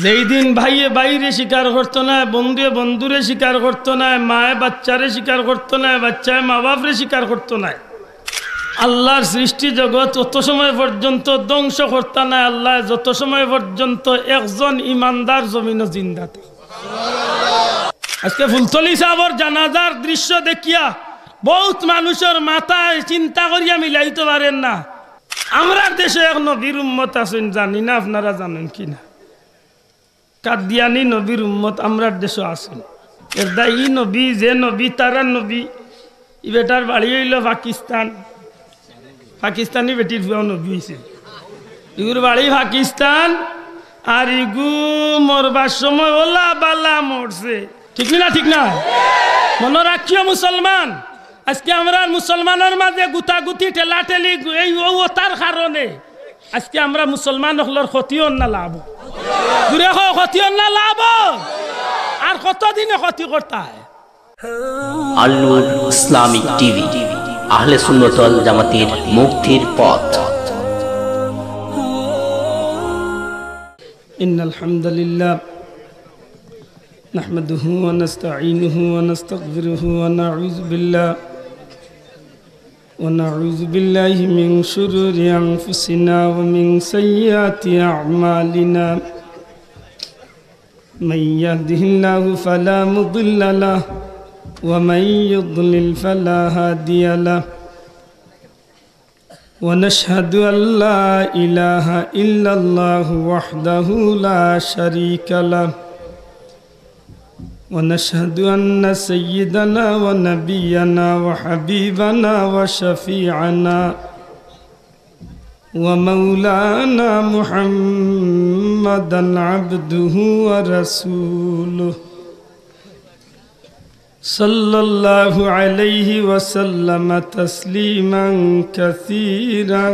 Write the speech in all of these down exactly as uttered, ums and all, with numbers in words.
যেই দিন ভাইয়ে ভাইরে স্বীকার করতো নায়, বন্ধুয়ে বন্ধুরে স্বীকার করতো নায়, মায়ে বাচ্চারে স্বীকার করতো নায়, বাচ্চায় মা বাপরে স্বীকার করতো নায়, আল্লার সৃষ্টি জগৎ অত সময় পর্যন্ত ধ্বংস করতা নায় আল্লায়, যত সময় পর্যন্ত একজন ইমানদার জমিনো জিন্দা থাকে। আজকে ফুলতলি সাবর জানাজার দৃশ্য দেখিয়া বউত মানুষর মাথায় চিন্তা করিয়া মিলাইতো পারের না। আমরার দেশো এক নবীর উম্মত আছইন, জানি না আপনারা জানইন কি না। কাদিয়ানি নবীর উম্মত আমরার দেশো আছইন। এরদায় ই নবী, যে নবী, তারার নবী, ই বেটার বাড়ি অইলো পাকিস্তান। পাকিস্তানি বেটির ফুয়াও নবী অইছে। ইগুর বাড়ি পাকিস্তান, আর ইগু মরবার সময় অলা বালা মরছে। ঠিক নি না? ঠিক না? মনো রাখিও মুসলমান, আজকে আমরার মুসলমানর মাঝে গুতাগুতি, ঠেলাঠেলি, এই অউ অতার কারণে আজকে আমরা মুসলমান অকলর ক্ষতি অর না লাভ অর? জুরে কও, ক্ষতি অর না লাভ অর? আর কতদিনে ক্ষতি করতায়? আল নূর ইসলামিক টিভি, আহলে সুন্নত ওয়াল জামাতের মুক্তির পথ। إن الحمد لله نحمده ونستعينه ونستغفره ونعوذ بالله، ونعوذ بالله من شرور أنفسنا ومن سيئات أعمالنا. من يهده الله فلا مضل له، ومن يضلل فلا هادي له. ونشهد أن لا إله إلا الله وحده لا شريك له، ونشهد أن سيدنا ونبينا وحبيبنا وشفيعنا ومولانا محمدا عبده ورسوله، صلى الله عليه وسلم تسليما كثيرا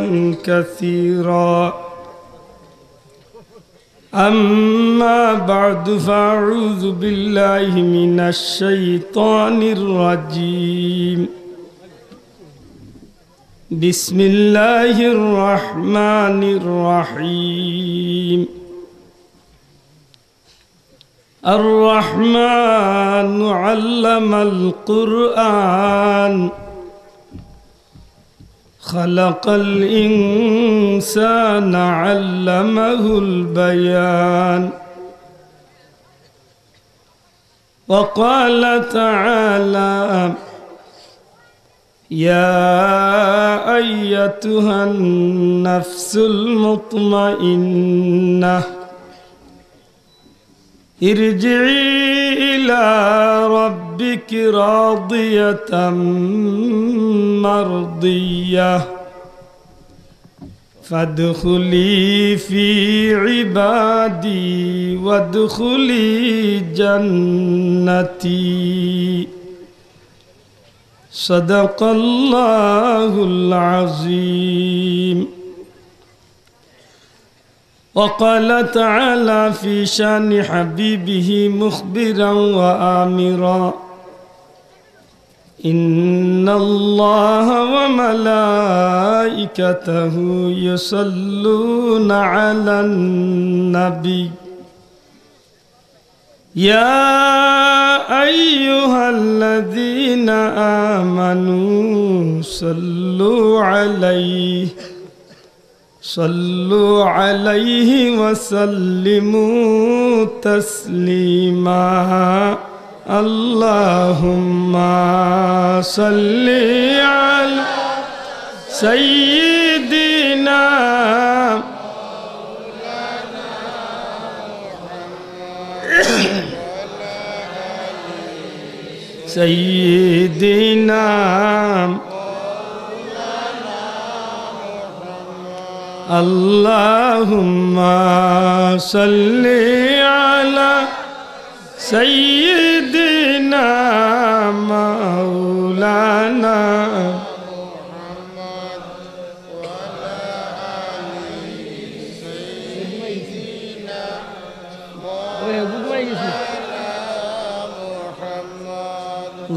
كثيرا. أما بعد، فأعوذ بالله من الشيطان الرجيم. بسم الله الرحمن الرحيم. الرحمن علم القرآن، خلق الإنسان علمه البيان. وقال تعالى: يا أيتها النفس المطمئنة، ارجعي إلى ربك راضية مرضية، فادخلي في عبادي وادخلي جنتي. صدق الله العظيم. وقال تعالى في شان حبيبه مخبرا وآمرا: إن الله وملائكته يصلون على النبي، يا أيها الذين آمنوا صلوا عليه، صلوا عليه وسلموا تسليما. اللهم صل على سيدنا، سيدنا، اللهم صل على سيدنا مولانا.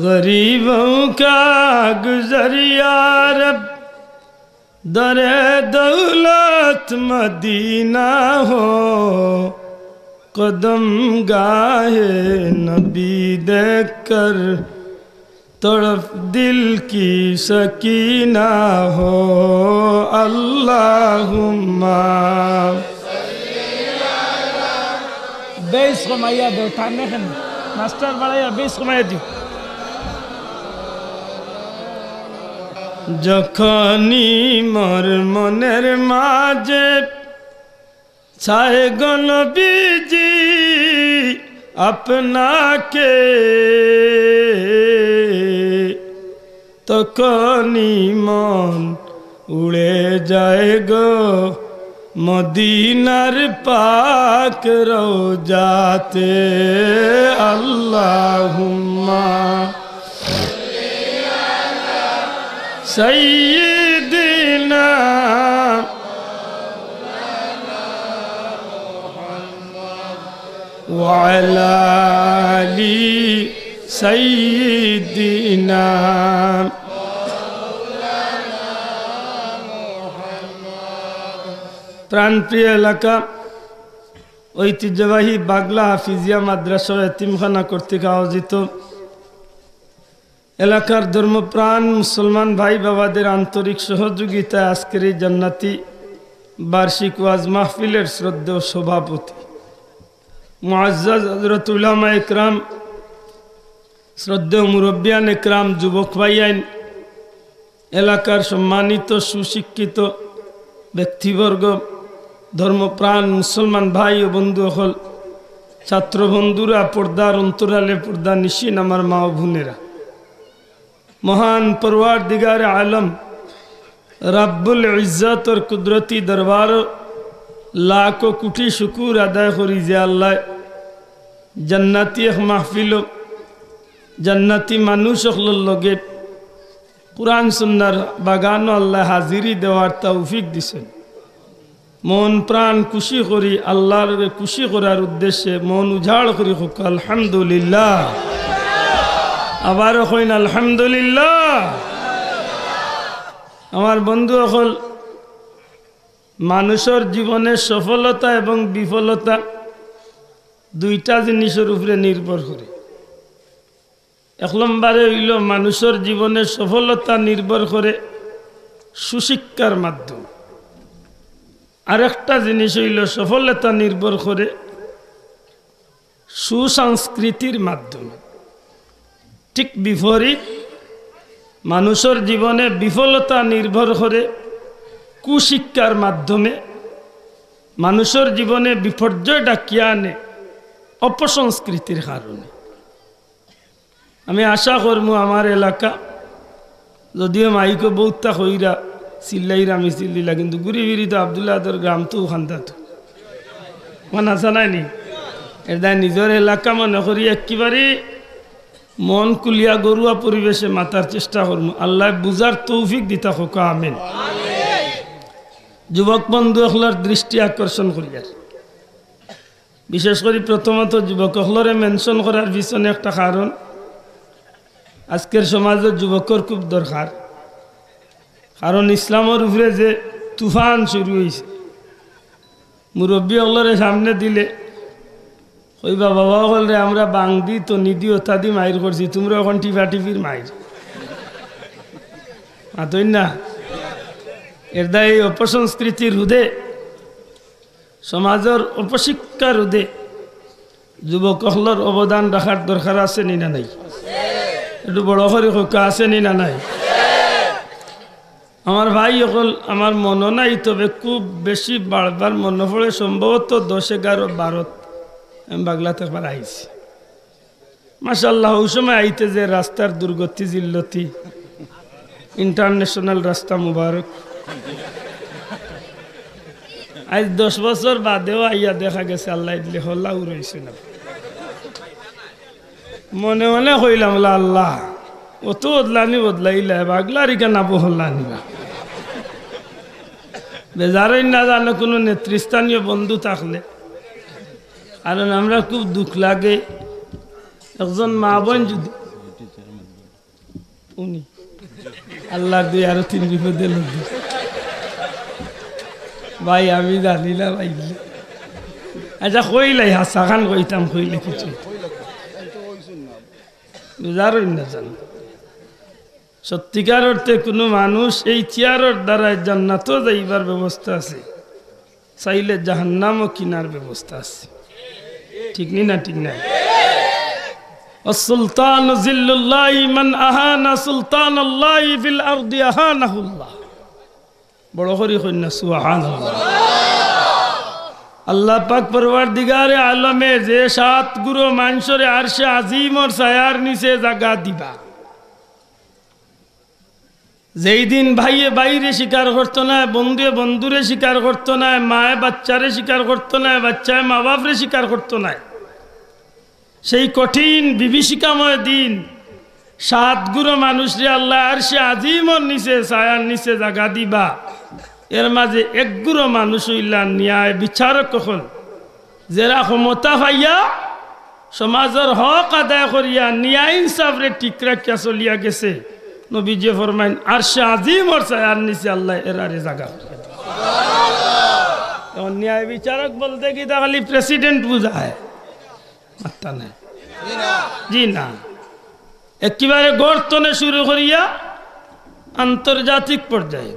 غریبوں کا گزر یا رب، در دولت مدینہ ہو۔ قدم گاہ نبی دیکھ کر تڑپ دل کی سکینہ ہو۔ اللہم بیس کمایا دیও, টানে কেনে? মাস্টার বাড়াইয়া বেস কমাইয়া দিও। যখনই মোর মনের মাঝে চায় গো নবীজি আপনাকে, তখনই মন উড়ে যায় গো মদিনার পাক রওজাতে। আল্লাহুম্মা সাইয়্যিদিনা ওয়া আলা আলি সাইয়্যিদিনা। প্রাণপ্রিয় এলাকা, ঐতিহ্যবাহী বাগলা হাফিজিয়া মাদ্রাসা ও এতিমখানা কর্তৃক আয়োজিত এলাকার ধর্মপ্রাণ মুসলমান ভাই বাবাদের আন্তরিক সহযোগিতায় আজকের এই জান্নাতি বার্ষিক ওয়াজ মাহফিলের শ্রদ্ধেয় সভাপতি মুআজ্জাজ হযরত উলামা একরাম, শ্রদ্ধেয় মুরব্বিয়ান একরাম, যুবক ভাইয়াইন, এলাকার সম্মানিত সুশিক্ষিত ব্যক্তিবর্গ, ধর্মপ্রাণ মুসলমান ভাই ও বন্ধু অকল, ছাত্র বন্ধুরা, পর্দার অন্তরালে পর্দানিশীন আমার মা ও বোনেরা, মহান পরওয়ারদিগারে আলম রাব্বুল ইজ্জতর কুদরতি দরবারো লাখো কোটি শুকুর আদায় করি যে আল্লায় জান্নাতি এক মাহফিলো জান্নাতি মানুষ অকলর লগে কোরআন সুন্নাহর বাগানো আল্লায় হাজিরি দেওয়ার তৌফিক দিছইন। মন প্রাণ খুশি করি, আল্লারে খুশি করার উদ্দেশ্যে মন উজাড় করি কউক্কা আলহামদুলিল্লাহ। আবারও কইন আলহামদুলিল্লাহ। আমার বন্ধু অকল, মানুষর জীবনে সফলতা এবং বিফলতা দুইটা জিনিসর উপরে নির্ভর করে। এক নম্বরে অইলো মানুষর জীবনে সফলতা নির্ভর করে সুশিক্ষার মাধ্যমে। আরেকটা জিনিস অইলো সফলতা নির্ভর করে সুসংস্কৃতির মাধ্যমে। ঠিক বিপরীত, মানুষর জীবনে বিফলতা নির্ভর করে কুশিক্ষার মাধ্যমে। মানুষর জীবনে বিপর্যয় ডাকিয়া আনে অপসংস্কৃতির কারণে। আমি আশা করমু আমার এলাকা, যদিও মাইকো বউততা কইরা চিল্লাইরা মিছিল দিলা, কিন্তু ঘুরি ফিরি তো আব্দুল আদর গ্রাম তো ওখানতা তো। মন আসা নাই নি? এরদায় নিজর এলাকা মনে করি একেবারে মন খুলিয়া ঘরুয়া পরিবেশে মাতার চেষ্টা করমু। আল্লায় বুঝার তৌফিক দিতা কউক্কা, আমিন। যুবক বন্ধু অকলর দৃষ্টি আকর্ষণ করিয়ার, বিশেষ করি প্রথমত যুবক অকলরে mention করার পিছনে একটা কারণ, আজকের সমাজো যুবকর খুব দরকার। কারণ ইসলামর উপরে যে তুফান শুরু অইছে, মুরব্বি অকলরে সামনে দিলে কইবা, "বাবা অকলরে আমরা বাংদি তো নিদি অতাদি মাইর করছি, তুমরা অখন টিপাটিপির মাইর।" মাতইন না? এরদায় এই অপসংস্কৃতি রোধে, সমাজর অপশিক্ষা রোধে যুবক অকলর অবদান রাখার দরকার আছে নি না নাই? একটু বড় করি কউক্কা, আছে নি না নাই? আমার ভাই অকল, আমার মনো নাই, তবে খুব বেশি বারবার মনো পড়ে, সম্ভবত দশ, এগারো, বারোত আমি বাগলাত একবার আইছি। মাশাআল্লাহ, অউ সময় আইতে যে রাস্তার দুর্গতি জিল্লতি, international রাস্তা মুবারক। আইজ দশ বছর বাদেও আইয়া দেখা গেছে আল্লায় দিলে হলাউ রইছে না। মনে মনে কইলাম, "লা আল্লাহ, অত বদলানি বদলাইলা, বাগলার ইখান আবো হলানি বা।" বেজার অইন না জানো কুনু নেতৃস্থানীয় বন্ধু থাকলে, কারণ আমরা খুব দুখ লাগে। একজন মা বইন যদি উনি আল্লার দুই আরো তিন বিপদে লড়বে। ভাই, আমি জানি না ভাই। আচ্ছা, কইলাই হাছাখান কইতাম, কইলে কিছু বুঝার অইন না জানো। সত্যিকার অর্থে কুনু মানুষ এই চেয়ারর দ্বারায় জান্নাতো যাইবার ব্যবস্থা আছে, চাইলে জাহান্নামও কিনার ব্যবস্থা আছে। ঠিক নি না? ঠিক না? السلطان ذل الله، من أهان سلطان الله في الأرض أهانه الله। বড় করি কইন না, সুবহানাল্লাহ। আল্লাহ পাক পরওয়ারদিগারে আলমে যে সাত গুরু মানষরে আরশে আজিমর ছায়ার নিচে জাগা দিবা, যেই দিন ভাইয়ে ভাইরে স্বীকার করতো নায়, বন্ধুয়ে বন্ধুরে স্বীকার করতো নায়, মায়ে বাচ্চারে স্বীকার করতো নায়, বাচ্চায় মা বাপরে স্বীকার করতো নায়, সেই কঠিন বিভীষিকাময় দিন সাত গুরু মানুষরে আল্লায় আরশে আজিমর নিচে, ছায়ার নিচে জাগা দিবা। এর মাঝে এক গুরু মানুষ অইলা ন্যায় বিচারক অকল, যেরা ক্ষমতা পাইয়া সমাজর হক আদায় করিয়া ন্যায় ইনসাফরে ঠিক রাখিয়া চলিয়া গেছে। নবীজিয়ে ফরমাইন, আরশে আজিমর ছায়ার নিচে আল্লায় এরারে জাগা করিয়া দিবা। এখন ন্যায় বিচারক বলতে কিতা খালি প্রেসিডেন্ট বুঝায়? মাত্তা নাই। জি না। একেবারে গড় তনে শুরু করিয়া আন্তর্জাতিক পর্যায়ে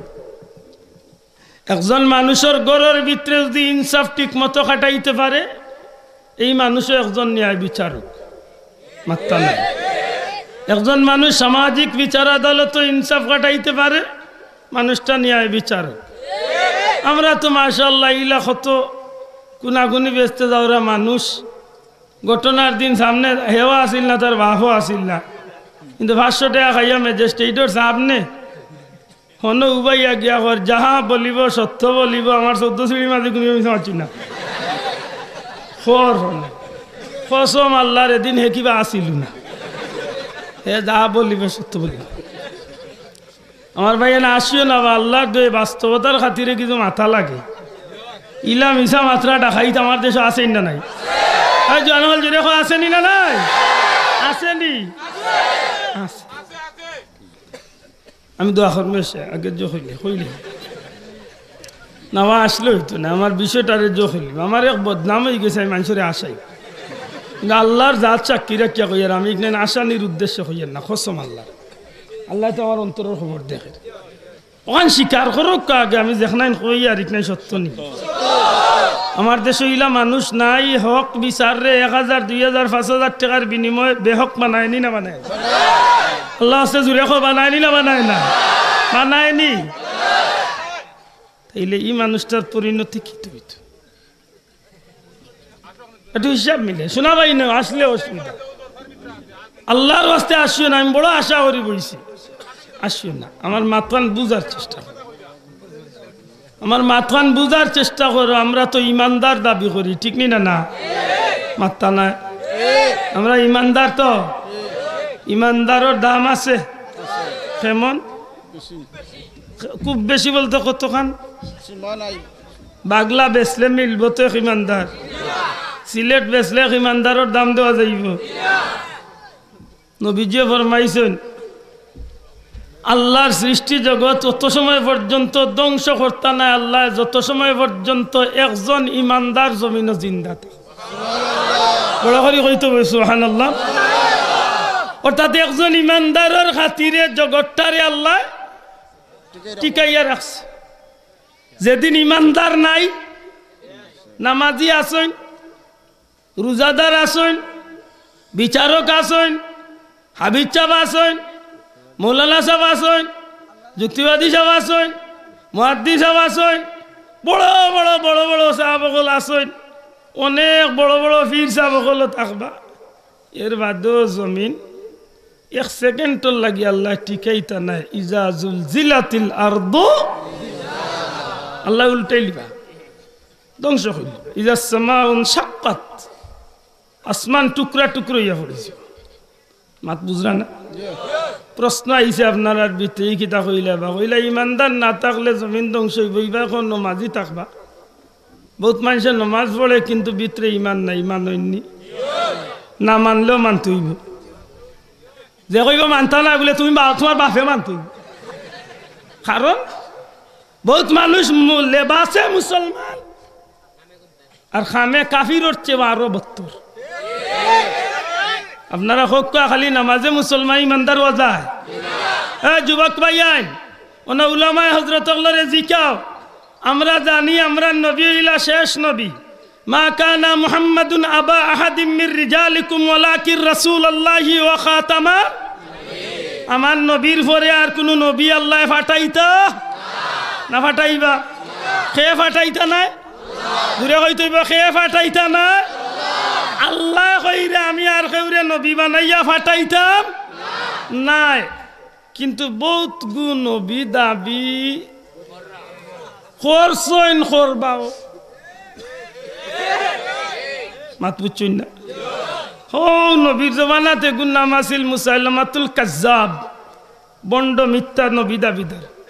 একজন মানুষর ঘরর ভিতরে যদি ইনসাফ ঠিক মতো খাটাইতে পারে, এই মানুষও একজন ন্যায় বিচারক। মাত্তা নাই। একজন মানুষ সামাজিক বিচার আদালতো ইনসাফ খাটাইতে পারে, মানুষটা ন্যায় বিচারক। আমরা তো মাশাআল্লাহ ইলা কত গুনাগুনি বেচতে যাওরা মানুষ, ঘটনার দিন সামনে হেও আছিল না, তার বাপও আছিল না, কিন্তু পাঁচশো টেকা খাইয়া ম্যাজিস্ট্রেটর সামনে হনো উবাইয়া গিয়া কর, "যাহা বলিব সত্য বলিব, আমার চৌদ্দ সিঁড়ির মাঝে কুনু মিছা মাতছি না।" খর হনো। কসম আল্লাহর, এদিন হে কিবা আছিল না। হে যাহা বলিব সত্য বলিব। আমার ভাই, এনে আসিও না বা, আল্লাহর দোহাই, বাস্তবতার খাতিরে কিছু মাতা লাগে। ইলা মিছা মাতরা ডাকাইত আমার দেশো আছে না নাই? এই জনগণ জুড়ে কো আছে নি না নাই? আছে নি? আছে। আমি দোয়া করমু এসে, আগে জো কইলে, কইলে। না, আমার আসলে অইতো না, আমার বিষয়টারে জো কইলে। আমার এক বদনাম অই গেছে, আমি মানষরে আশাই। কিন্তু আল্লাহর জাত সাক্ষী রাখিয়া কইয়ার, আমি ইখান আশানির উদ্দেশ্যে কইয়ার না, কসম আল্লাহর। আল্লায় তো আমার অন্তরর খবর দেখের। অখান স্বীকার করউক্কা আগে, আমি যেখানাইন কইয়ার ইখানাইন সত্য নি। আমার দেশো ইলা মানুষ নাই, হক বিচাররে এক হাজার, দুই হাজার, পাঁচ হাজার টেকার বিনিময়ে বেহক বানায় নি না বানায়? আল্লাহ আছে জুড়ে কো, বানায় নি না বানায় না? বানায় নি। তাইলে ই মানুষটার পরিণতি কিতা অইতো? একটু হিসাব মিলে। শোনা ভাই না, আসলে অসুবিধা। আল্লাহর ওয়াস্তে আসিও না, আমি বড় আশা করি বইছি। আসিও না, আমার মাতখান বুঝার চেষ্টা করো। আমার মাতখান বুঝার চেষ্টা করো, আমরা তো ইমানদার দাবি করি, ঠিক নি না? না, মাত্তা নাই। আমরা ইমানদার তো। ইমানদারর দাম আছে। কেমন? খুব বেশি বলতে কতখান? বাগলা বেচলে মিলবো তো এক ইমানদার, সিলেট বেচলে এক ইমানদারর দাম দেওয়া যাইবো। নবীজিয়ে ফরমাইছইন, আল্লাহর সৃষ্টি জগৎ অত সময় পর্যন্ত ধ্বংস করতা নায় আল্লায়, যত সময় পর্যন্ত একজন ইমানদার জমিনো জিন্দা থাকে। বড় করি কইতো অইবো, সুবহানাল্লাহ। অর্থাৎ একজন ইমানদারর খাতিরে জগৎটারে আল্লায় টিকাইয়া রাখছে। যেদিন ইমানদার নাই, নামাজি আছইন, রোজাদার আছইন, বিচারক আছইন, হাফিজ সাব আছইন, মৌলানা সাব আছইন, যুক্তিবাদী সাব আছইন, মুহাদ্দিস সাব আছইন, বড় বড়, বড় বড় সাব অকল আছইন, অনেক বড় বড় পীর সাব অকলও থাকবা। এর বাদেও জমিন এক সেকেন্ডর লাগি আল্লায় টিকাইতা নায়। ইজা জুলজিলাতিল আরদু, আল্লায় উল্টাইলিবা, ধ্বংস করিলিবা। ইজা সামাউন শাক্কাত, আসমান টুকরা টুকরা অইয়া পড়িছে। মাত বুঝরা না? প্রশ্ন আইছে আপনারার ভিতরে, ই কিতা কইলা বা? কইলা, ইমানদার না থাকলে জমিন ধ্বংস অইবো, ইবা অখন নমাজি থাকবা। বউত মানষে নমাজ পড়ে কিন্তু ভিতরে ইমান নাই, ইমান অইননি। না মানলেও মানতে অইবো। যে কইবো মানতা না বুলে, তুমি বা-, তুমার বাপে মানতে অইবো। কারণ বউত মানুষ মু-, লেবাসে মুসলমান, আর কামে কাফিরর চেয়ে আরো বত্তর। আপনারা কউক্কা খালি নামাজে মুসলমান ইমানদার অওয়া যায়? এ যুবক ভাইয়াইন, অনো উলামায়ে হযরত অকলরে জিকাও, আমরা জানি আমরার নবী অইলা শেষ নবী। মা কানা মুহাম্মাদুন আবা আহাদিম মির রিজালিকুম ওয়ালাকিন রাসূলুল্লাহি ওয়া খাতামা। আমার নবীর পরে আর কুনু নবী আল্লায় পাঠাইতা না পাঠাইবা? কে পাঠাইতা নায়? জুরে কইতে অইবো, কে পাঠাইতা নায়? আল্লায় কইরা আমি আর কেউরে নবী বানাইয়া পাঠাইতাম নায়। কিন্তু বউতগু নবী দাবি করছইন, করবাও। মাত বুঝছইন না? হউ নবীর জমানাত এগুর নাম আছিল মুসাইলামাতুল কাজ্জাব, ভন্ড মিথ্যা নবী দাবিদার।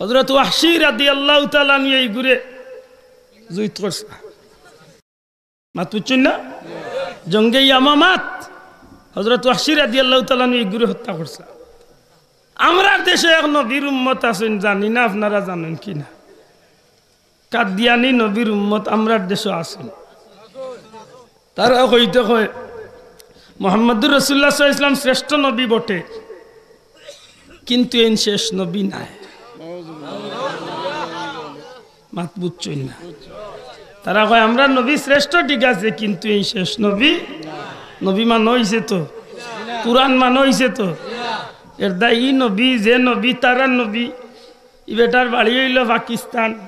হযরত ওয়াহশী রাদিয়াল্লাহু তাআলা আনহু ইগুরে জুইত করছলা। মাত বুঝছইন না? জঙ্গে ইয়ামামাত হযরত ওয়াহশী রাদিয়াল্লাহু তাআলা আনহু ইগুরে হত্যা করছলা। আমরার দেশো এক নবীর উম্মত আছইন, জানি না আপনারা জানইন কি না। কাদিয়ানি নবীর উম্মত আমরার দেশো আছইন। তারা কইতে কয়, "মুহাম্মাদুর রাসূলুল্লাহ সাল্লাল্লাহু আলাইহি ওয়াসাল্লাম শ্রেষ্ঠ নবী বটে, কিন্তু এইন শেষ নবী নায়।" মাত বুঝছইন না? তারা কয়, "আমরার নবী শ্রেষ্ঠ ঠিক আছে, কিন্তু এইন শেষ নবী।" নবী মানো অইছে তো, কুরআন মানো অইছে তো। এরদায় ই নবী, যে নবী, তারার নবী, ই বেটার বাড়ি অইলো পাকিস্তান।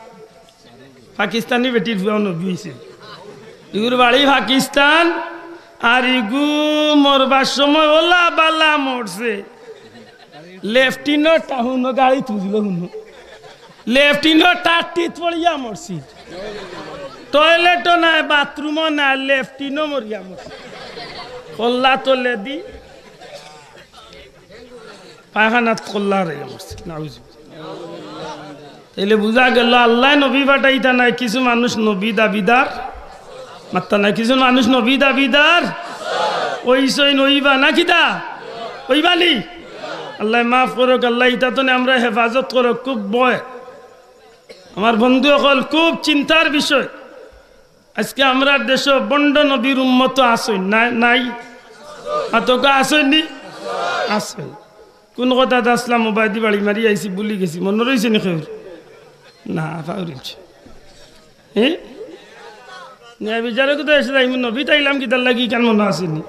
পাকিস্তানি বেটির ফুয়াও নবী অইছে। ইগুর বাড়ি পাকিস্তান, আর ইগু মরবার সময় অলা বালা মরছে। লেফটিনো টাউনো গাড়িত বুঝলো হুনো। লেফটিনো টাট্টিত পড়িয়া মরছি। টয়লেটও নাই, বাথরুমও নাই, লেফটিনো মরিয়া মরছি। কল্লা তলেদি পায়খানাত কল্লা রইয়া মরছি। নাউজুবিল্লাহ। তাইলে বুঝা গেল, আল্লায় নবী পাঠাইতা নায়, কিছু মানুষ নবী দাবিদার, মাত্তা নায়, কিছু মানুষ নবী দাবিদার অইছইন, অইবা না কিতা? অইবা নি? আল্লায় মাফ করউক, আল্লায় ইতা তনে আমরারে হেফাজত করউক, খুব ভয়। আমার বন্ধু অকল, খুব চিন্তার বিষয়। আজকে আমরার দেশো ভন্ড নবীর উম্মত আছইন, নাই, নাই? আতকা আছইন নি? আছইন। কুন কথাত আছলাম, ওবায়দি বাড়ি মারি আইছি, ভুলি গেছি, মনো রইছে নি কেউর? না, পাউরিছি। হে? ন্যায় বিচারো তো এসে যাইমু, নবীত আইলাম কিতার লাগি, ইখান মনো আছে নি?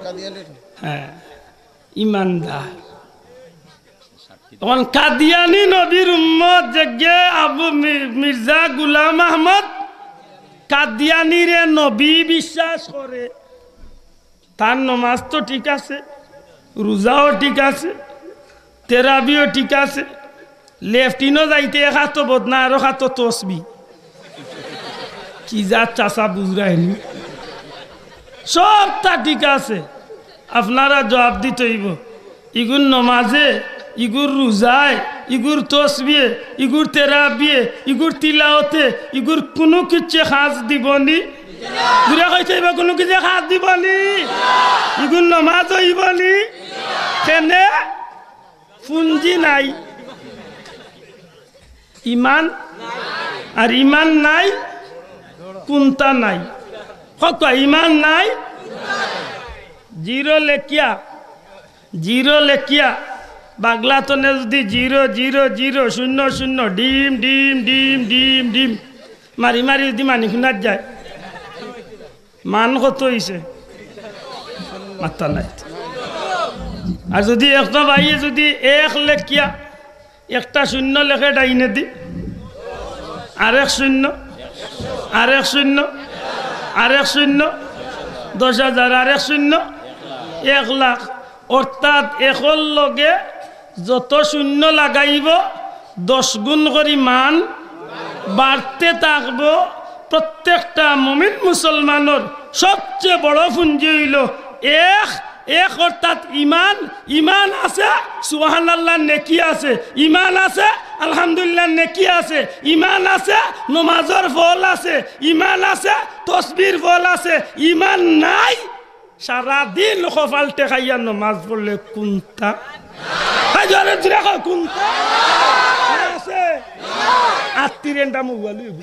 হ্যাঁ, ইমানদার। অখন কাদিয়ানি নবীর উম্মত যেগিয়ে আবু মি-, মির্জা গুলাম আহমদ কাদিয়ানিরে নবী বিশ্বাস করে, তার নমাজ তো ঠিক আছে, রোজাও ঠিক আছে, তেরাবিও ঠিক আছে, লেফটিনো যাইতে এক আতো বদনা, আরো আতো তসবি। কি জাত চাচা বুঝরায়নি? সবতা ঠিক আছে, আপনারা জবাব দিতে অইবো। ইগুর নমাজে, ইগুর রোজায়, ইগুর তসবিয়ে, ইগুর তেরাবিয়ে, ইগুর তিলাওতে, ইগুর কুনু কিচ্ছু কাজ দিবো নি? জুরে কইতে অইবো, কুনু কিচ্ছু কাজ দিবো নি? ইগুর নমাজ অইবো নি? কেনে? পুঞ্জি নাই। ইমান আর ইমান নাই, কুন্তা নাই। কউক্কা, ইমান নাই, জিরো লেখিয়া, জিরো লেখিয়া, বাংলা তনে যুদি জিরো, জিরো, জিরো, শূন্য, শূন্য, ডিম, ডিম, ডিম, ডিম, ডিম, মারি মারি যুদি মানিকুনাত যায়, মান কত অইছে? মাত্তা নাই। আর যুদি একটা ভাইয়ে যুদি এক লেখিয়া একটা শূন্য লেখে ডাইনেদি, আরেক শূন্য, আরেক শূন্য, আরেক শূন্য, দশ হাজার, আরেক শূন্য, এক লাখ। অর্থাৎ একর লগে যত শূন্য লাগাইবো, দশ গুণ করি মান বাড়তে থাকবো। প্রত্যেকটা মুমিন মুসলমানর সবচেয়ে বড় পুঞ্জি অইলো এক, এক অর্থাৎ ইমান। ইমান আছে, সুবহানাল্লাহর নেকি আছে। ইমান আছে, আলহামদুলিল্লাহর নেকি আছে। ইমান আছে, নমাজর ফল আছে। ইমান আছে, তসবির ফল আছে। ইমান নাই, সারাদিন কপাল টেকাইয়া নমাজ পড়লে কুন্তা? এই জোরে জোরে কও, কুন্তা? আছে? আত্তির এন্ডা মুবালি।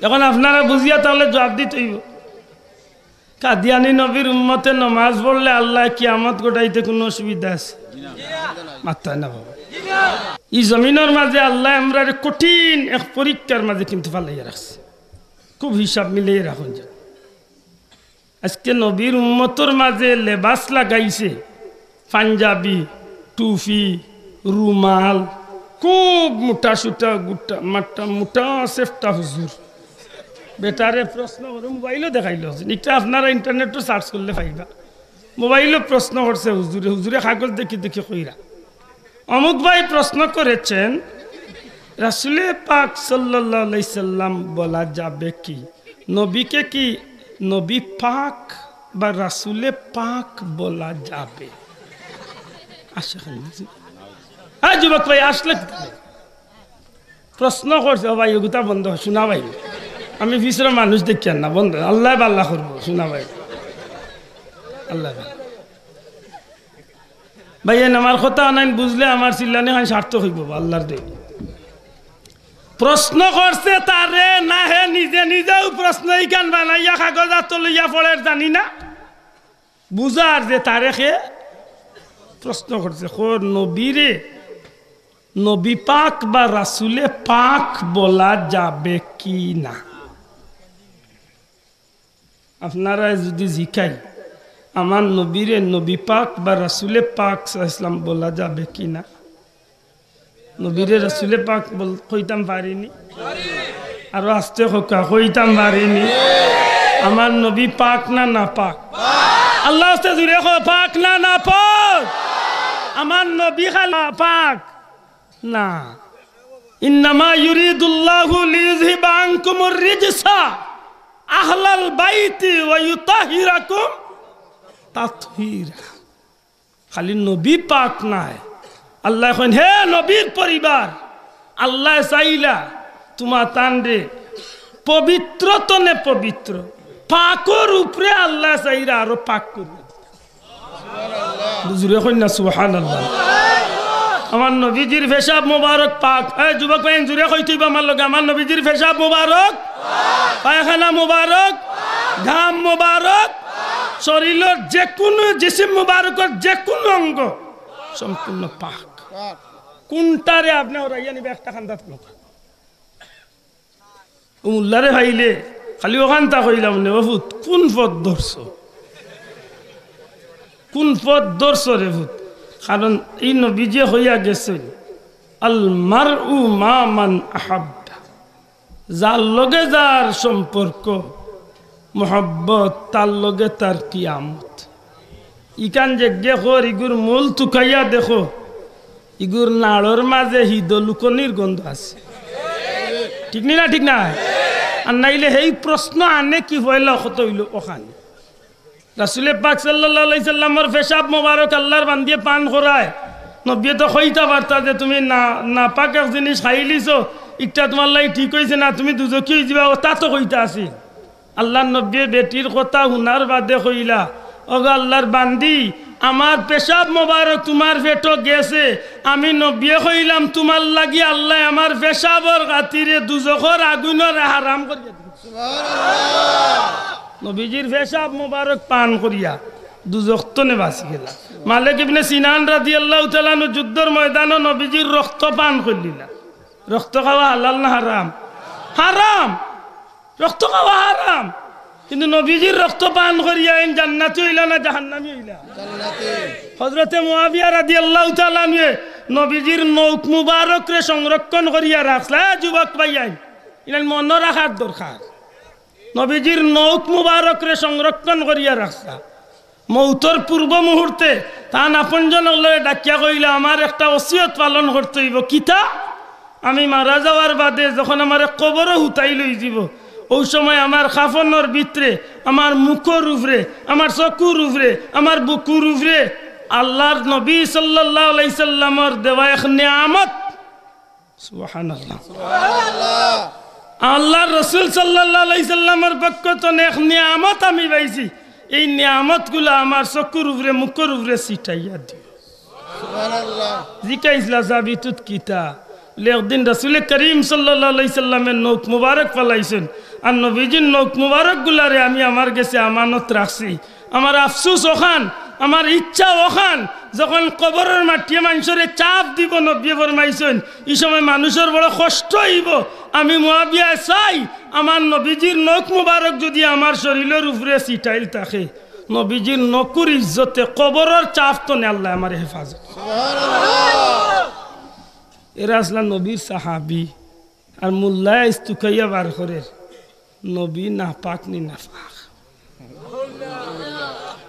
এখন আপনারা বুঝিয়া তাহলে জবাব দিতে অইবো। কাদিয়ানি নবীর উম্মতে নমাজ পড়লে আল্লায় কিয়ামত ঘটাইতে কুনু অসুবিধা আছে? মাততা না বাবা। ই জমিনর মাঝে আল্লায় আমরারে কঠিন এক পরীক্ষার মাঝে কিন্তু ফালাইয়া রাখছে। খুব হিসাব মিলাইয়া রাখুন যে আজকে নবীর উম্মতর মাঝে লেবাস লাগাইছে, পাঞ্জাবি, টুপি, রুমাল, খুব মোটা সুটা, গুটা, মাটা, মোটা সেফটা হুজুর। বেটারে প্রশ্ন করে মোবাইলও দেখাইল, ইটা আপনারা ইন্টারনেটো সার্চ করলে পাইবা। মোবাইলও প্রশ্ন করছে হুজুরে, হুজুরে কাগজ দেখি দেখি কইরা। অমুক ভাই প্রশ্ন করেছেন, রাসুলে পাক সাল্লাল্লাহু আলাইহি সাল্লাম বলা যাবে কি? নবীকে কি নবী পাক বা রাসুলে পাক বলা যাবে? আসে কেন? হ্যাঁ, যুবক ভাই, আসলে কি? প্রশ্ন করছে, ও ভাই, ওগুতা বন্ধ, শোনা ভাই। আমি পিছর মানুষ দেখিয়ার না, বন্ধ। আল্লায় বালা করবো, শোনা ভাই। আল্লায় বালা। ভাই, এন আমার কথা আনাইন বুঝলে আমার চিল্লানি খান সার্থক অইবো, আল্লার দে। প্রশ্ন করছে তারে না, হে নিজে নিজেউ প্রশ্ন ইখান বানাইয়া কাগজ আতো লইয়া পড়ের, জানি না। বুঝার যে তারে কে প্রশ্ন করছে, কর নবীরে নবী পাক বা রাসুলে পাক বলা যাবে কি না? আপনারারে যদি জিকাই, আমার নবীরে নবী পাক বা রাসুলে পাক সাল্লাল্লাহু আলাইহি ওয়াসাল্লাম বলা যাবে কি না? নবীরে রাসুলে পাক বল-, কইতাম পারিনি? আরো আস্তে কউক্কা, কইতাম পারিনি? আমার নবী পাক না নাপাক? আল্লাহ আস্তে জুরে কও, পাক না নাপাক? আমার নবী খালি পাক না। ইন্নামা ইউরিদুল্লাহু লিইউযহিবা আনকুমুর রিজসা আহলাল বাইতি ওয়া ইউতাহহিরাকুম তাতহীরা। খালি নবী পাক নায়, আল্লায় কইন, হে নবীর পরিবার, আল্লায় চাইলা তুমা তানরে পবিত্র তনে পবিত্র, পাকর উপরে আল্লায় চাইরা আরো পাক করিয়া দিতা। জুরে কইন না সুবহানাল্লাহ। আমার নবীজির পেশাব মোবারক পাক। এ যুবক ভাই, জুরে কইতে অইবো আমার লগে, আমার নবীজির পেশাব মোবারক, পায়খানা মোবারক, ঘাম মোবারক, শরীরর যে কুনু, জিসিম মোবারকর যে কুনু অঙ্গ সম্পূর্ণ পাক। কুনটারে আপনে হরাইয়া নিবা একটা কান্দাত? ও মোল্লারে পাইলে খালি অখানতা কইলাম নে, ও ফুত, কুন পথ ধরছো? কুন পথ ধরছো রে ফুত? কারণ ই নবীজিয়ে কইয়া গেছইন, "আল মারউ মা মান আহাব্বা।" যার লগে যার সম্পর্ক, মহব্বত, তার লগে তার কিয়ামত। ইখান যেগিয়ে কর, ইগুর মূল তুকাইয়া দেখো, ইগুর নাড়র মাঝে হিদো লুকনির গন্ধ আছে। ঠিক নি না? ঠিক না? আর নাইলে হেই প্রশ্ন আনে কি পয়লা কত অইলো অখান। রাসুলে পাক সাল্লাল্লাহু আলাইহি সাল্লামর পেশাব মোবারক আল্লার বান্দিয়ে পান করায়। নবীয়ে তো কইতা পারতা যে তুমি না, নাপাক এক জিনিস খাইলিছো, ইটা তুমার লাগি ঠিক অইছে না, তুমি দুজখি অইযিবা, অতা তো কইতা আছিল। আল্লার নবীয়ে বেটির কথা হুনার বাদে কইলা, "ওগো আল্লার বান্দি, আমার পেশাব মোবারক তুমার পেটো গেছে, আমি নবীয়ে কইলাম তুমার লাগি আল্লায় আমার পেশাবর খাতিরে দুজখর আগুনরে হারাম করিয়া দিছে।" নবীজির পেশাব মোবারক পান করিয়া দুজখ তনে বাঁচি গেলা। মালিক ইবনে সিনান রাদিয়াল্লাহু তাআলা আনহু যুদ্ধর ময়দানো নবীজির রক্ত পান করিলা। রক্ত খাওয়া হালাল না হারাম? হারাম। রক্ত খাওয়া হারাম। কিন্তু নবীজির রক্ত পান করিয়া এইন জান্নাতি অইলা না জাহান্নামি অইলা? জান্নাতি। হযরতে মুয়াবিয়া রাদিয়াল্লাহু তাআলা আনহুয়ে নবীজির নখ মুবারকরে সংরক্ষণ করিয়া রাখলা। এ যুবক ভাইয়াইন, ইনার মনো রাখার দরকার। নবীজির নখ মুবারকরে সংরক্ষণ করিয়া রাখলা। মৌতর পূর্ব মুহূর্তে তান আপনজন অকলরে ডাকিয়া কইলা, "আমার একটা ওসিয়ত পালন করতে অইবো।" "কিতা?" "আমি মারা যাওয়ার বাদে যখন আমারে কবরো হুতাই লইযিবো, অউ সময় আমার কাফনর ভিতরে, আমার মুখর উপরে, আমার চকুর উপরে, আমার বুকুর উপরে আল্লার নবী সাল্লাল্লাহু আলাইহি সাল্লামর দেওয়া এক নিয়ামত।" সুবহানাল্লাহ। আল্লার রসুল সাল্লাল্লাহু আলাইহি সাল্লামর পক্ষ তনে এক নিয়ামত আমি পাইছি, এই নিয়ামতগুলা আমার চকুর উপরে, মুখর উপরে ছিটাইয়া দিও। সুবহানাল্লাহ। জিকাইছলা, "সাবিতুত কিতা?" বলে, "একদিন রাসুলে করিম সাল্লাল্লাহু আলাইহি সাল্লামে নখ মুবারক ফালাইছইন, আর নবীজির নখ মুবারকগুলারে আমি আমার গেছে আমানত রাখছি। আমার আফসুস অখান, আমার ইচ্ছা অখান, যখন কবরর মাটিয়ে মানষরে চাপ দিবো, নবীয়ে ফরমাইছইন, ই সময় মানষর বড় কষ্ট অইবো। আমি মুয়াবিয়ায় চাই, আমার নবীজির নখ মুবারক যুদি আমার শরীলর উপরে ছিটাইল থাকে, নবীজির নখর ইজ্জতে কবরর চাপ তনে আল্লায় আমারে হেফাজত। এরা আছলা নবীর সাহাবী, আর মোল্লায় আইজ তুকাইয়া বার করের, নবী নাপাক নি নাপাক।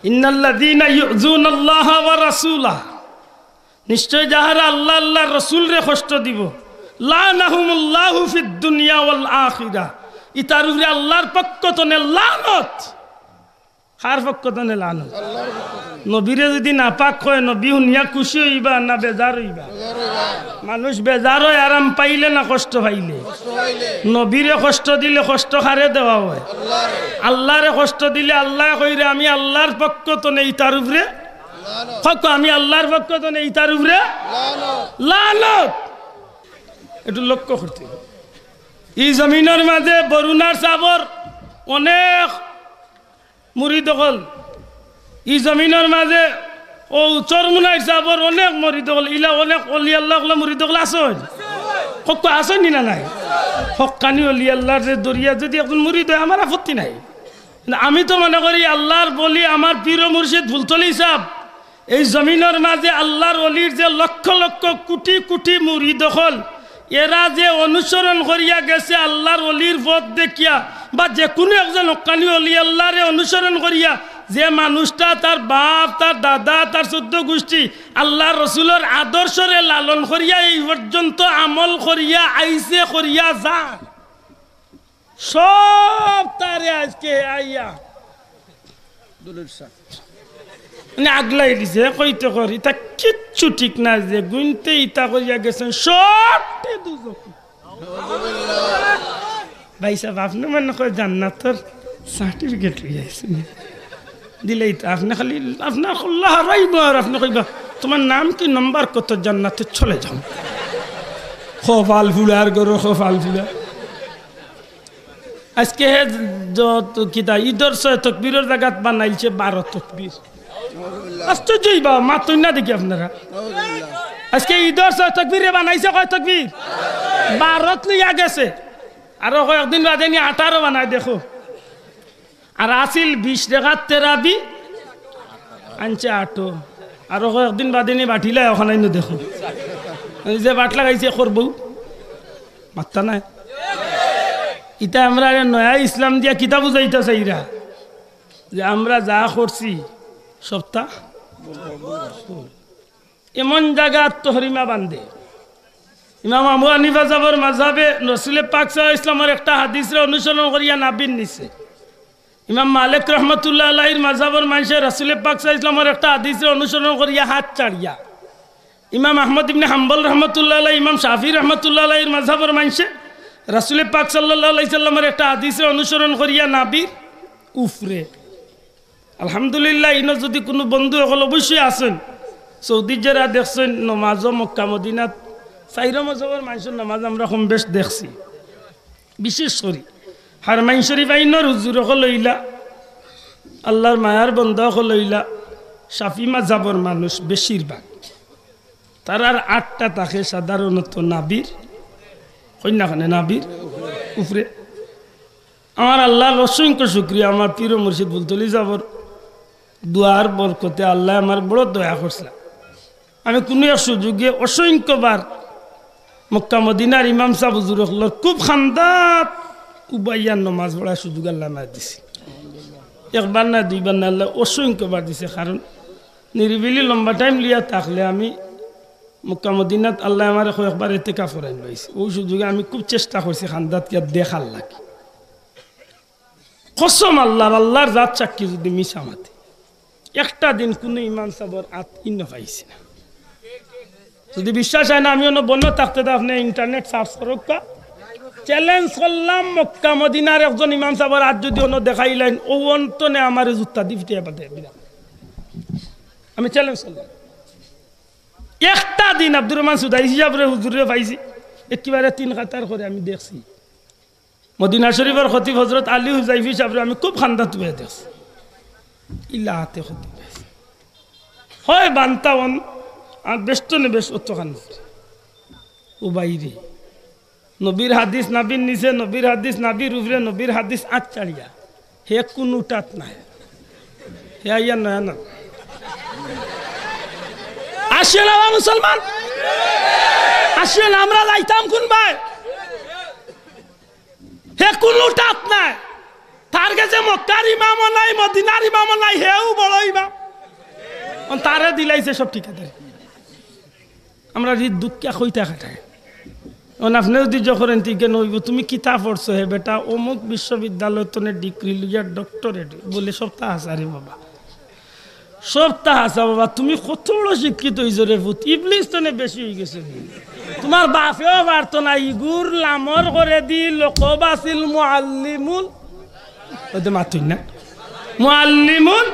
ইন্নাল্লাযীনা ইউযুনাল্লাহা ওয়া রাসূলাহ, নিশ্চয় যাহারা আল্লাহ, আল্লাহর রসুলরে কষ্ট দিবো, লাআনাহুমুল্লাহু ফিদ দুনিয়া ওয়াল আখিরা, ইতার উপরে আল্লাহর পক্ষ তনে লানত। কার পক্ষ তনে লানত? নবীরে যুদি নাপাক কয়, নবী হুনিয়া খুশি অইবা না বেজার অইবা? মানুষ বেজার অয় আরাম পাইলে না কষ্ট পাইলে? নবীরে কষ্ট দিলে কষ্ট কারে দেওয়া অয়? আল্লাহরে কষ্ট দিলে আল্লায় কইরা, "আমি আল্লাহর পক্ষ তনে ইতার উপরে।" কউক্কা, "আমি আল্লাহর পক্ষ তনে ইতার উপরে লানত।" একটু লক্ষ্য করতে অইবো। ই জমিনর মাঝে বরুণার সাবর অনেক মুরিদ অকল, ই জমিনর মাঝে অউ চরমুনাইর সাবর অনেক মুরিদ অকল, ইলা অনেক অলি আল্লাহ অকলর মুরিদ অকল আছইন। কউক্কা, আছইন নি না নাই? হক্কানি অলি আল্লাহরে ধরিয়া যুদি একজন মুরিদ অয়, আমার আপত্তি নাই। কিন্তু আমি তো মনে করি আল্লাহর ওলি আমার পীর ও মুর্শিদ ফুলতলি সাব এই জমিনর মাঝে আল্লাহর ওলির যে লক্ষ লক্ষ কোটি কোটি মুরিদ অকল, এরা যে অনুসরণ করিয়া গেছে আল্লাহর ওলির পথ দেখিয়া, বা যে কুনু একজন হক্কানি ওলি আল্লাহরে অনুসরণ করিয়া, যে মানুষটা তার বাপ, তার দাদা, তার চৌদ্দ গুষ্টি আল্লাহর রসুলর আদর্শরে লালন করিয়া এই পর্যন্ত আমল করিয়া আইছে, করিয়া যার, সব তারে আইজকে আইয়া দলিল সাথে মানে আগলাই দিছে, কইতে করি তা কিচ্ছু ঠিক না, যে গুনতে ইতা করিয়া গেছইন, সবটি দুজখি। ভাই সাব, আপনে মনে কয় জান্নাতর সার্টিফিকেট লইয়া আইছইন। দিলেই তো আপনে খালি, আপনার আল্লাহ হারাইব আর আপনে কইবা, "তোমার নাম কি, নম্বর কত, জান্নাতে চলে যাও।" কপাল ফুড়ার গরু, কপাল ফুড়া। আজকে হে যত কিতা, ঈদর ছয় তকবীরর জাগাত বানাইলছে বারো তকবীর। আশ্চর্য অইবা, মাতইন না দেখি আপনারা। আজকে ঈদর ছয় তকবীরে বানাইছে কয় তকবীর? বারোত লইয়া গেছে। আরো কয়েকদিন বাদে নি আঠারো বানায় দেখো। আর আছিল বিশ রেকাত তেরাবি, আনছে আটো। আরো কয়েকদিন বাদে নি বাটিলায় অখান আইনো দেখো। এই যে বাট লাগাইছে করবো, মাত্তা নাই। ইতা আমরারে নয়া ইসলাম দিয়া কিতা বুঝাইতা চাইরা? যে আমরা যা করছি সবতা এমন জাগাত তহরিমা বান্ধে। ইমাম আবু হানিফা সাবর মাযহাবে রসুলে পাক সাল্লাল্লাহু আলাইহি ওয়াসাল্লামর একটা হাদিসরে অনুসরণ করিয়া নাবির নিছে। ইমাম মালিক রহমতুল্লাহ আলাইহির মাযহাবর মানষে রসুলে পাক সাল্লাল্লাহু আলাইহি ওয়াসাল্লামর একটা হাদিসরে অনুসরণ করিয়া হাত ছাড়িয়া। ইমাম আহমদ ইবনে হাম্বল রহমতুল্লাহ আলাইহি, ইমাম শাফি রহমতুল্লাহ আলাইহির মাযহাবর মানষে রসুলে পাক সাল্লাল্লাহু আলাইহি ওয়াসাল্লামর একটা হাদিসরে অনুসরণ করিয়া নাবির উপরে। আলহামদুলিল্লাহ, ইনো যুদি কুনু বন্ধু অকল অবশ্যই আছইন, সৌদি যেরা দেখছইন, নমাজও মক্কা মদিনাত চাইরো মজহবর মানষর নমাজ আমরা কম বেশ দেখছি। বিশেষ করি হারমাইন শরীফ আইনর হুজুর অকল অইলা, আল্লাহর মায়ার বন্দা অকল অইলা, শাফি মাযহাবর মানুষ বেশিরভাগ। তারার আটটা থাকে সাধারণত নাবির, কইন না কেনে, নাবির উপরে। আমার আল্লাহর অসংখ্য শুকরিয়া, আমার পীর ও মুর্শিদ ফুলতলি সাবর দোয়ার বরকতে আল্লায় আমার বড় দয়া করছিলা। আমি কুনু এক সুযোগে অসংখ্যবার মক্কা মদিনার ইমাম সাব হুজুর অকলর খুব খান্দাত উবাইয়া নমাজ পড়ার সুযোগ আল্লায় আমারে দিছে। একবার না, দুইবার না, আল্লায় অসংখ্যবার দিছে। কারণ নিরিবিলি লম্বা টাইম লইয়া থাকলে আমি মক্কা মদিনাত আল্লায় আমারে কয়েকবার এতেকাফ করাইন পাইছে। অউ সুযোগে আমি খুব চেষ্টা করছি খান্দাত গিয়া দেখার লাগি। কসম আল্লাহর, আল্লাহর জাত সাক্ষী যুদি মিছা মাতে, একটা দিন কুনু ইমাম সাবর আত ইনো পাইছি না। যুদি বিশ্বাস অয় না, আমি অনো বন্ধ থাকতে তো আপনে internet search করউক্কা। Challenge করলাম, মক্কা মদিনার একজন ইমাম সাবর আত যুদি অনো দেখাইলাইন, অউ অন্তনে আমারে জুতা দি ফিটাইয়া বাদে দিলাম। আমি challenge করলাম। একটা দিন আব্দুর রহমান সুদাইসি সাবরে হুজুররে পাইছি, একেবারে তিন কাতার করে আমি দেখছি। মদিনা শরীফর খতিব হজরত আলী হুজাইফি সাবরে আমি খুব খান্দাত বইয়া দেখছি। ইলা আতে খতিব। হয় বান্তা অন, আর বেষ্টনে বেশ অত খান। ও বাইরে, নবীর হাদিস নাবির নিচে, নবীর হাদিস নাবির উপরে, নবীর হাদিস আত ছাড়িয়া। হে কুনুটাত নাই। হে আইয়া নয়া না। আসিও না বা মুসলমান। আসিও না, আমরা যাইতাম কুনবায়? হে কুনুটাত নাই। তার গেছে মক্কার ইমামও নাই, মদিনার ইমামও নাই, হেউ বড় ইমাম। অন তারে দিলাইছে সব ঠিকাদারি। আমরা রি দুঃখে কইতা খাটায়। অন আপনে যদি যখন এনতিকে নইব, "তুমি কিতা পড়ছো হে বেটা?" "অমুক বিশ্ববিদ্যালয় তনে ডিগ্রি লইয়া ডক্টরেট।" বলে, "সবতা হাছা রে বাবা, সবতা হাছা বাবা, তুমি কত বড় শিক্ষিত অইছো রে পুত, ইবলিস তনে বেশি অইগেছে। তুমার বাপেও পারতো না, ইগুর লামর করেদি লকব আছিল মুআল্লিমুল।" ওতে মাতুই না, মুআল্লিমুল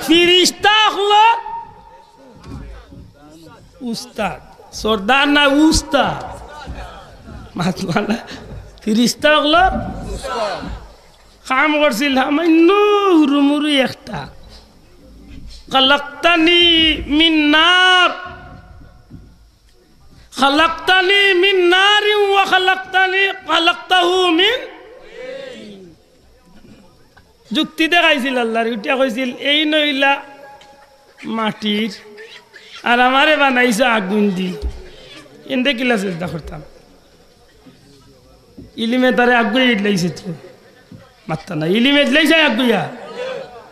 ফিরিস্তা অকলর উস্তাদ, সর্দার না উস্তাদ। মাতলা না, ফিরিস্তা অকলর কাম করছিল সামান্য হুরুমুরু একটা। "খালাকতানি মিন নার, খালাকতানি মিন নারিন ওয়া খালাকতানি, খালাকতাহু মিন।" যুক্তি দেখাইছিল আল্লাহর, উঠিয়া কইছিল, "এইন অইলা মাটির, আর আমারে বানাইছো আগুন দি, এনরে কিলা সেজদা করতাম?" ইলিমে তারে আগুয়ে ইডলাইছে তো, মাততা না, ইলিমে ইডলাইছে আগুয়া।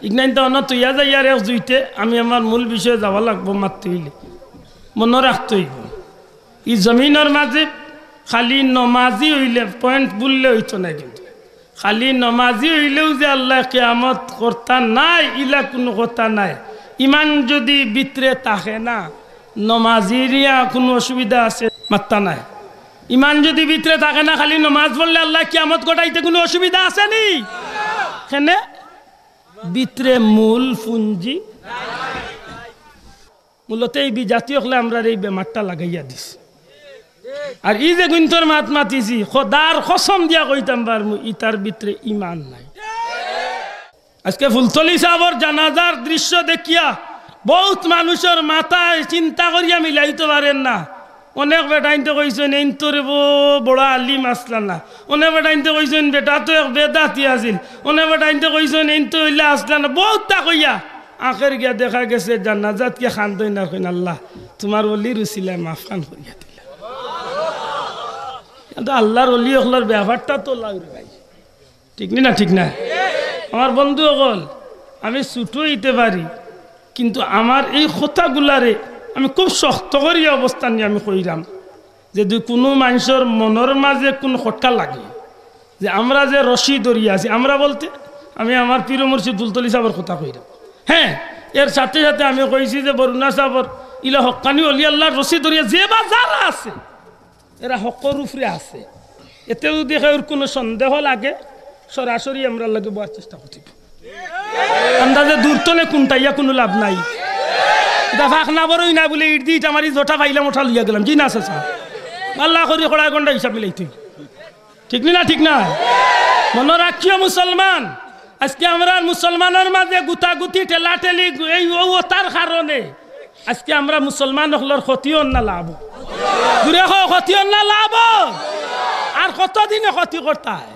ইগনাইন তো অন তুইয়া যাইয়ার এক জুইতে, আমি আমার মূল বিষয়ে যাওয়া লাগবো, মাততে অইলে মনো রাখতে অইব। ই জমিনর মাঝে খালি নমাজি অইলে, পয়েন্ট ভুললে অইতো না, কিন্তু খালি নমাজি অইলেউ যে আল্লায় কিয়ামত করতা নায়, ইলা কুনু কথা নায়। ইমান যুদি ভিতরে থাকে না, নমাজির ইয়া কুনু অসুবিধা আছে? মাততা নায়। ইমান যুদি ভিতরে থাকে না, খালি নমাজ পড়লে আল্লায় কিয়ামত ঘটাইতে কুনু অসুবিধা আছে নি? কেনে? ভিতরে মূল পুঞ্জি। মূলত ই বিজাতি অকলে আমরার ই বেমারটা লাগাইয়া দিছে। আর ই যে গুইন্তর মাত মাতিছি, খোদার কসম দিয়া কইতাম পারমু, ইতার ভিতরে ইমান নাই। আজকে ফুলতলি সাবর জানাজার দৃশ্য দেখিয়া বউত মানুষর মাথায় চিন্তা করিয়া মিলাইতো পারের না। অনেক বেটাইন্তে কইছইন, "এইন তো রে বো-, বড় আলিম আছলা না।" অনেক বেটাইন্তে কইছইন, "বেটা তো এক বেদাতি আছিল।" অনেক বেটাইন্তে কইছইন, "এইন তো অইলা আছলা না।" বউততা কইয়া আখের গিয়া দেখা গেছে জানাজাত গিয়া কান্দইন আর কইন, "আল্লাহ, তুমার অলির উছিলায় মাফ খান করিয়া দিলা।" কিন্তু আল্লাহর অলি অকলর ব্যাপারটা তো লাউর ভাই। ঠিক নি না? ঠিক না? আমার বন্ধু অকল, আমি ছুটো অইতে পারি, কিন্তু আমার এই কথাগুলারে আমি খুব শক্ত করি অবস্থান নিয়া আমি কইরাম যে, যদি কুনু মানষর মনর মাঝে কুনু কথা লাগে যে আমরা যে রশি ধরিয়া আছি, আমরা বলতে আমি আমার পীর মুর্শিদ ফুলতলি সাবর কথা কইরাম। হ্যাঁ, এর সাথে সাথে আমি কইছি যে বরুণা সাবর ইলা হক্কানি অলি আল্লাহর রশি ধরিয়া যে বা যারা আছে, এরা হকর উপরে আছে। এতে যদি কেউর কুনু সন্দেহ লাগে, সরাসরি আমরার লগে বওয়ার চেষ্টা করতে অইবো। আন্দাজে দূর তনে কুনটাইয়া কুনু লাভ নাই। ইটা ফাঁক না বড়ই না বলে ইট দি ইটা মারি জটা পাইলাম, ওটা লইয়া গেলাম। জি না, চাচা? আল্লাহ করি কড়া গন্ডা হিসাব মিলাইতে অইবো। ঠিক নি না? ঠিক না? মনো রাখিও মুসলমান, আজকে আমরার মুসলমানর মাঝে গুতাগুতি, ঠেলাঠেলি, এই ও, ও তার কারণে আজকে আমরা মুসলমান অকলর ক্ষতি অর না লাভ অর? জুরে কও, ক্ষতি অর না লাভ অর? আর কতদিনে ক্ষতি করতায়?